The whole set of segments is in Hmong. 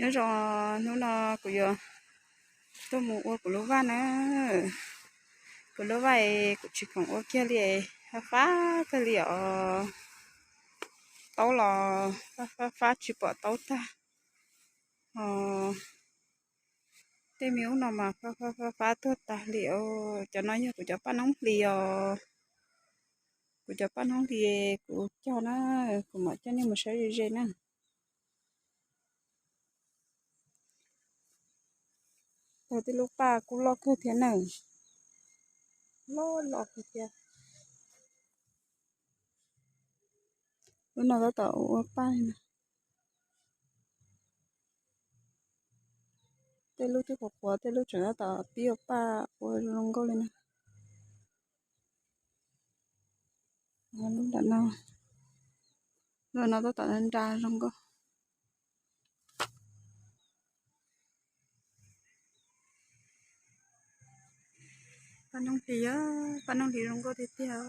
Nyob zoo, hnub no kuv yuav tuaj mus ua kuv lub vaj na. Kuv lub vaj kuv tsis khoom ua kiag li, fab fab kawg li os. Taub los fab fab fab tsis pom taub tag. Os, tej me ub no mas fab fab fab fab tuag tag li os. Cov no yog kuv cov paj noob hlis os. Kuv cov paj noob hlis kuv cog na, kuv mam coj nej mus saib ze ze na. Tag, tej lub paj kuj loj kawg thiab na, loj loj kawg thiab. Lub no tab tom ua paj li na. Tej lub twb qhuav qhuav, tej lub tseem tab tom pib ua paj ua zoo nkauj li na. Lub nram no, lub no tab tom nra zoo nkauj. Paj noob hlis, paj noob hlis zoo nkauj tiag tiag.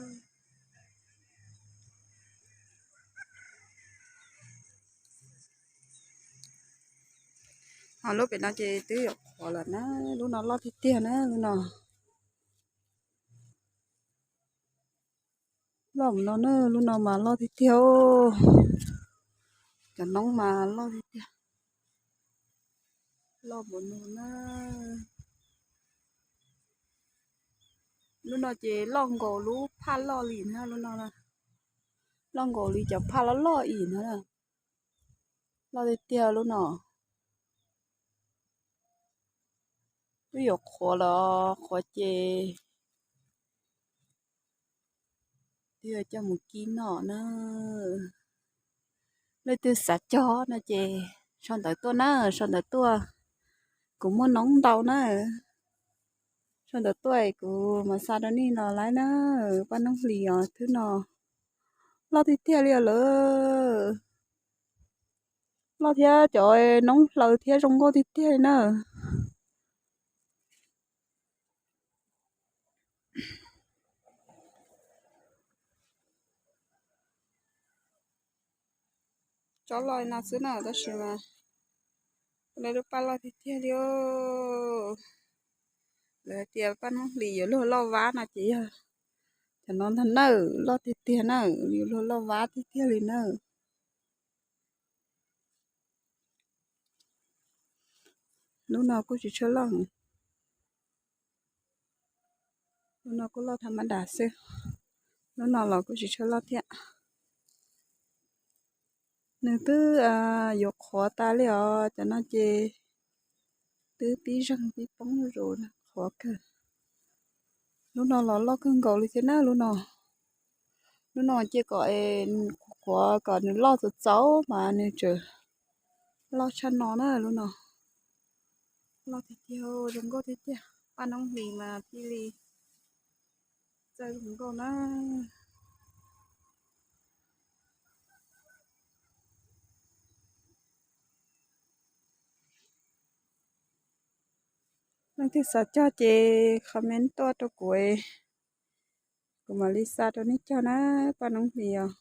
Ho lub pem no ces twb yuav qhuav lawm na, lub no loj tiag tiag na, lub no. Loj mus no na, lub no mas loj tiag tiag. Cov noob mas loj tiag tiag. Loj mus no na. Lub no ces loj nkaus lub phaj loj li na, lub no, loj nkaus li cov phaj loj loj ib na. Loj tiag tiag lub no. Twb yuav qhuav los qhuav ces twb yuav coj mus kib noj na. Leej twg xav cog no ces sau ntawv tuaj na, sau ntawv tuaj. Kuv muaj noob ntau na. Sau ntawv tuaj kuv mam xa rau nej los laib na. Paj noob hlis os, thwb no loj tiag tiag li os lawm. Loj thiab cov noob hlaws thiab zoo nkauj tiag tiag li na. Tsob loj li no xwb na, tab sis mas lub paj loj tiag tiag li. Lawv hais tias paj noob hlis yuav luag loj vab no ces yog cov no ntag na, loj tiag tiag na, yuav luag loj vab tiag tiag li na. Lub no kuj tsis tshua loj. Lub no kuj loj tham ma das xwb. Lub no los kuj tsis tshua loj thiab. Nws twb yuav qhuav tas li os, cov no ces twb pib zeeg pib poob zus, qhuav kawg. Lub no los loj kawg nkaus li thiab na lub no. Lub no cia kom qhuav kom nws loj txaus txaus mas nws tseem loj tshaj no na lub no. Loj tiag tiag, zoo nkauj tiag tiag, paj noob hlis mas thiaj li txawj zoo nkauj na. Leej twg xav cog ces comment tuaj rau kuv, kuv mam li xa rau nej cog na. Paj noob hlis os,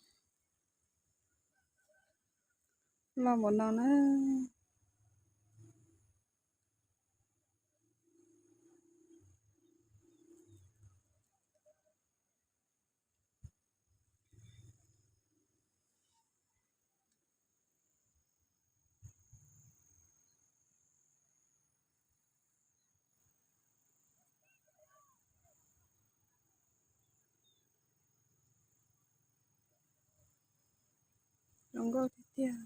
loj npaum no na. Zoo nkauj tiag tiag.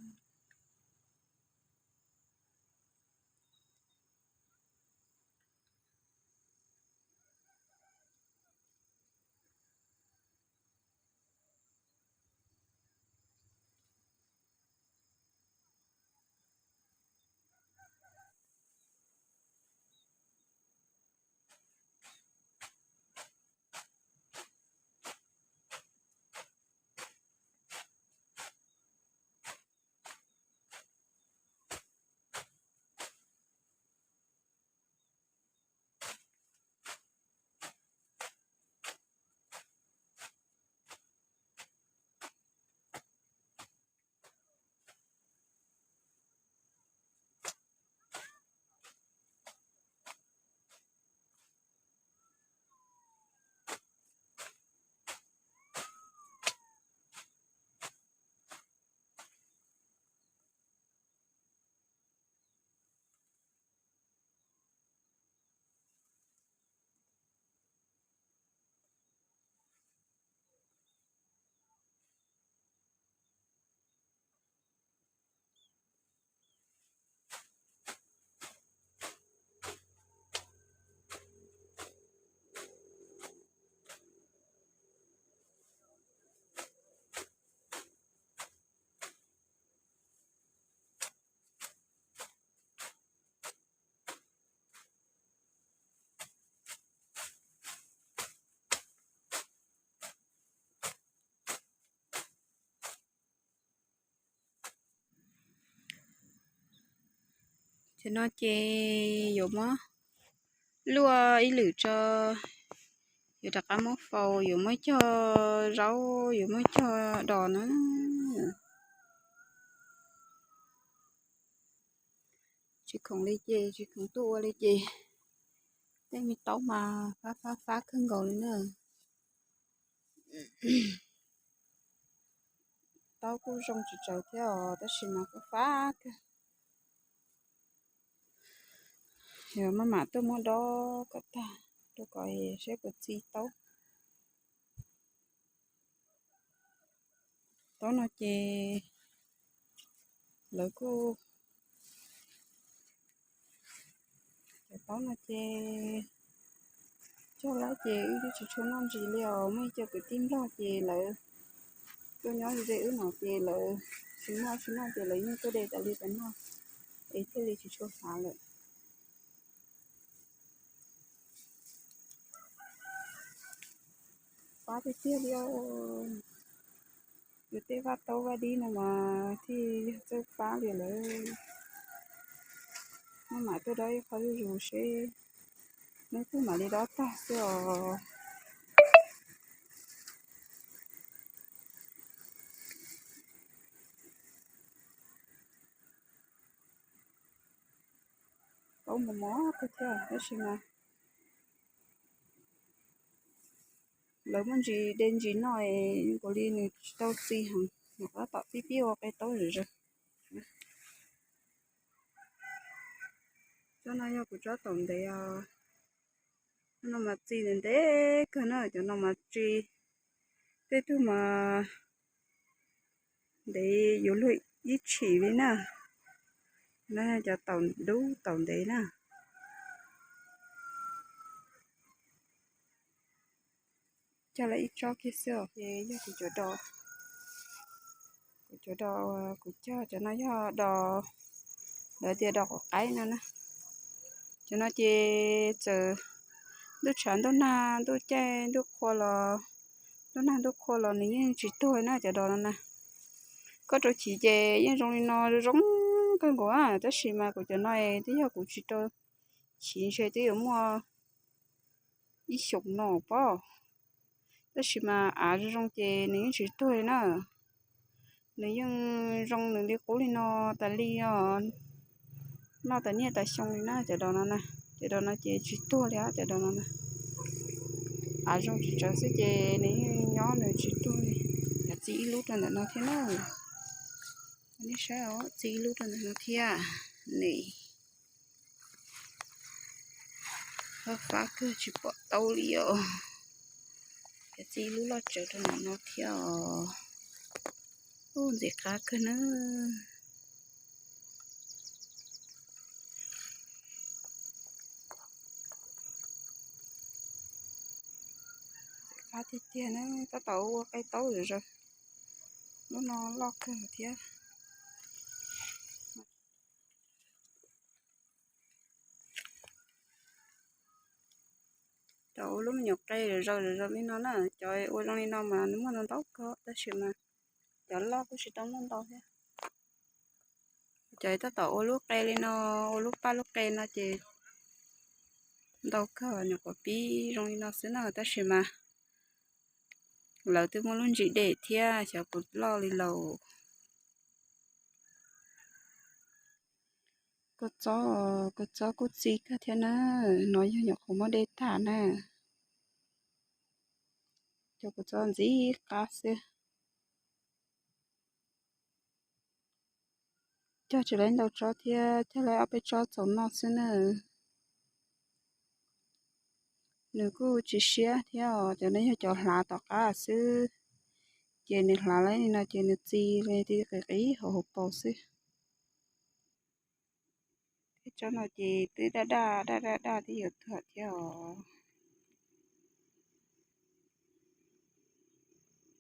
Ces no ces yuav muab luaj ib lwm tso, yuav rov qab muab faus, yuav muab cog zaub, yuav muab cog dos na. Tsis khoom li ces tsis khoom tuaj ua li ces tej me taub mas fab fab fab kawg nkaus li na. Taub kuj zoo tsis tsawg thiab os, tab sis mas kuj fab kawg. Yog maj mam tuaj muab dob kom tag, rau kom saib puas txi taub. Taub no ces lawv kuj, cov taub no ces cog lawm ces wb twb tsis tshua noj ntsis li os. Muaj ib co kwv tij Nplog ces lawv tuaj nyob ze wb no ces lawv tsis muaj tsis noj ces lawv yeej tuaj de tas li tas noj es thiaj li tsis tshua hlav lawm. Fab tiag tiag li os. Yus tej vaj taub vaj dib no mas thiaj yog txawj fab li lawm. Maj mam tuaj dob ib qho zuj zus seb hnub twg mam li dob tag xwb os. Taub mos mos kawg thiab tab sis mas lawv muaj ntsis de ntsis noj es nkaus li nws tsis tau txi heev, nyuam qhuav tab tom pib pib ua qe taub zom zaws. Tsob no yog kuv tsob taum ntev os. No mas txi ntev ntev kawg na, cov no mas txi tej tug mas ntev yuav luag ib tshim li na. No cov taum dub taum ntev na. Cog lawm ib tsob kiag xwb os, ces yog kuv cov dos, kuv cov dos, kuv cog cov no yog dos, lawv tias dos quav qaib no na. Cov no ces txawm ntuj tshav ntuj nag ntuj caij ntuj qhua los, ntuj nag ntuj qhua los nws yeej tsis tuag na cov dos no na. Koj rau chiv ces yeej zoo li no zoo kawg nkaus, tab sis mas kuv cov no twb yog kuv tsis rau chiv ntshe twb yuav muaj ib xyoos no pob. Tab sis mas av zoo zoo ces nws yeej tsis tuag li na. Nws yeej zoo nws li qub li no tas li os, noj tas niaj tas xyoo li na cov dos no na. Cov dos no ces tsis tuag li os, cov dos no na. Av zoo tsis tsawg xwb ces nws yeej nyob nws tsis tuag li. Cov txi ib lub rau ntawm no thiab na. Nej saib os, txi ib lub rau ntawm no thiab ne. Fab fab kawg tsis pom taub li os. Cov txi ib lub loj tsawv rau ntawm no thiab os. Ub, ntxim qab kawg na. Ntxim qab tiag tiag na, tab tom ua qe taub zom zaws. Lub no loj kawg thiab. Cov ua lub me nyuam qe zom zaws zom zaws li no na, cov ua zoo li no mas nws muaj ntau ntau kawg tab sis mas cov loj kuj tsis tau muaj ntau thiab. Cov tab tom ua lub qe li no, ua lub paj lub qe no ces ntau kawg, nyuam qhuav pib zoo li no xwb na, tab sis mas lawv twb muaj lub ntsis dej thiab, xyov puas loj li lauj. Kua txob, kua txob kuj txi kawg thiab na, no yog nyuam qhuav muab de tag na. Cov kua txob ntxim qab xwb. Cog tsis laiv ntau tsob thiab, cog laiv ob peb tsob txaus noj xwb na. Nws kuj tsis siab thiab os, cov no yog cov hlav tom qab xwb. Ces nws hlav li no ces nws txi li qis qis hauv hauv paus xwb. Tej tsob no ces twb daj daj daj daj daj twb yuav tuag thiab os.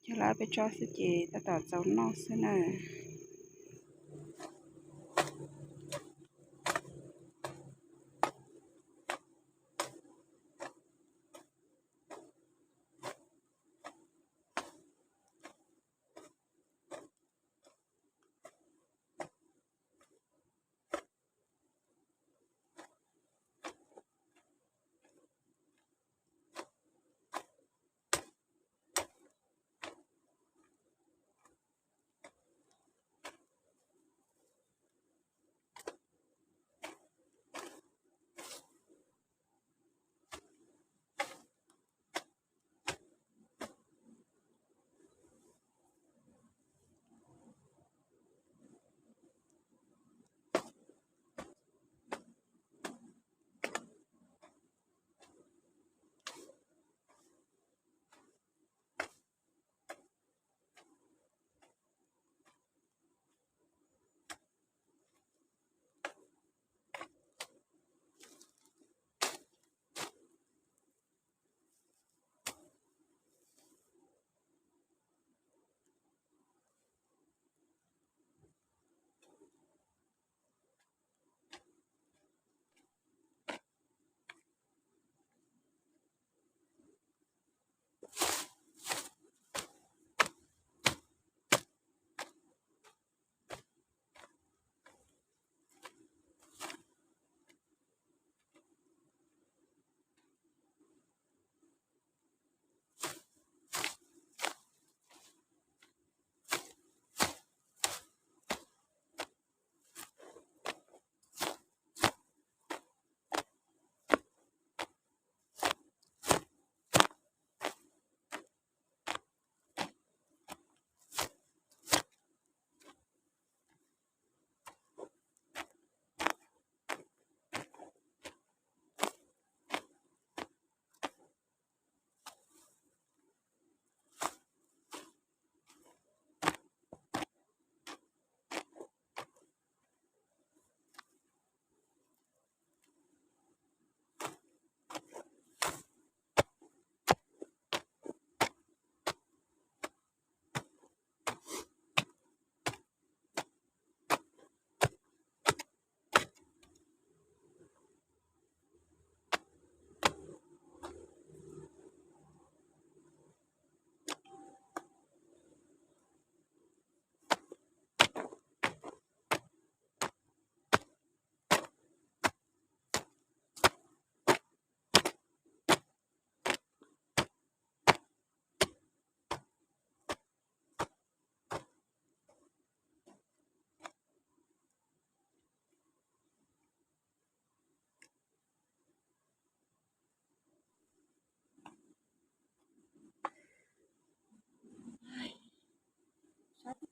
Cog laiv peb tsob xwb ces tab tom txaus noj xwb na.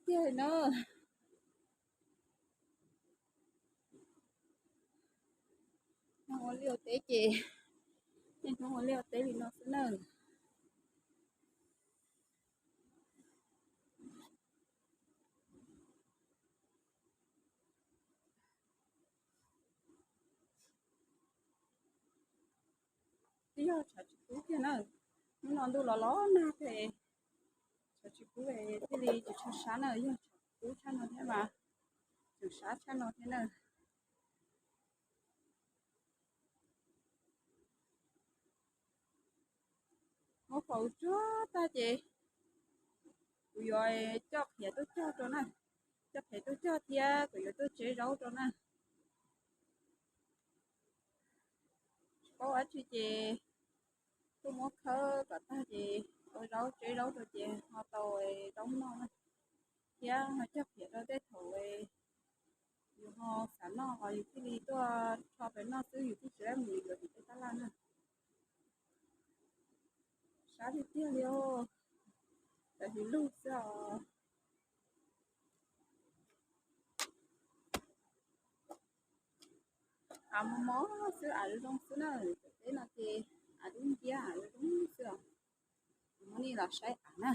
tiag li na. Hnub ua liaj ua teb ces, niaj hnub ua liaj ua teb li no xwb na. Twb yog tshav tsis kub tiag na, hnub no ntuj los los nag ces tshav tsis kub thiaj li tsis tshua sab na, yog tshav kub tshaj no thiab mas tseem sab tshaj no thiab na. Muab faus tsuag tag ces kuv yuav coj qhiav tuaj cog rau na, coj qhiav tuaj cog thiab kuv yuav tuaj tseb zaub rau na. Tsis paub dab tsi ces tuaj muab khawb kom tag ces ua zaub tseb zaub rau ces ho tau zaub noj na. Thiab ho cog qhiav rau tej thaum yus ho xav noj los yus thiaj li tuaj rho pem noj xwb, yus thiaj tsis tau mus yuav tim tej tab laj na. Sab tiag tiag li os, tam sim lug xwb os. Av mos mos xwb, av zoo zoo xwb na, tam teb no ces av dub nciab av zoo zoo xwb os. Muab nej los saib av na.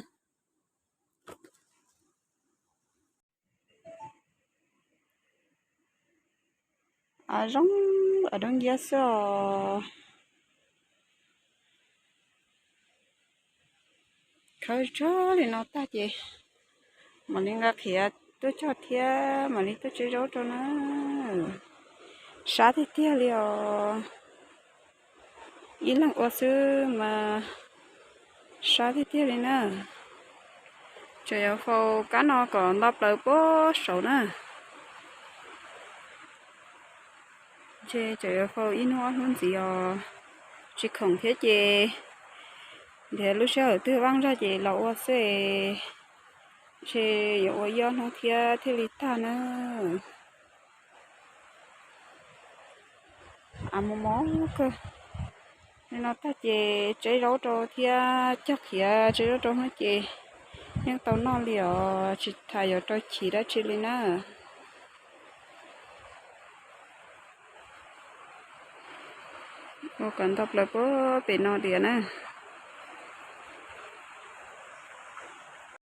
Av zoo, av dub nciab xwb os. Khawb tsuag li no tag ces mam li nqa qhiav tuaj cog thiab mam li tuaj tseb zaub rau na. Sab tiag tiag li os. Ib leeg ua xwb mas sab tiag tiag li na. Tseem yuav faus kab no kom nto plaws puag saud na. Ntshe tseem yuav faus ib hnub ob hnub ntxiv os. Tsis khoom thiab ces ntiav lub sij hawm twg vaj zog ces los ua xwb. Ntshe yuav ua ib ob hnub thiab thiaj li tag na. Av mos mos kawg. Li no tag ces tseb zaub rau thiab cog qhiav tseb zaub rau hnub ces yeej tau noj li os, tsis tas yuav rau chiv dab tsi li na. Ua kom nto plaws puag pem no tias na.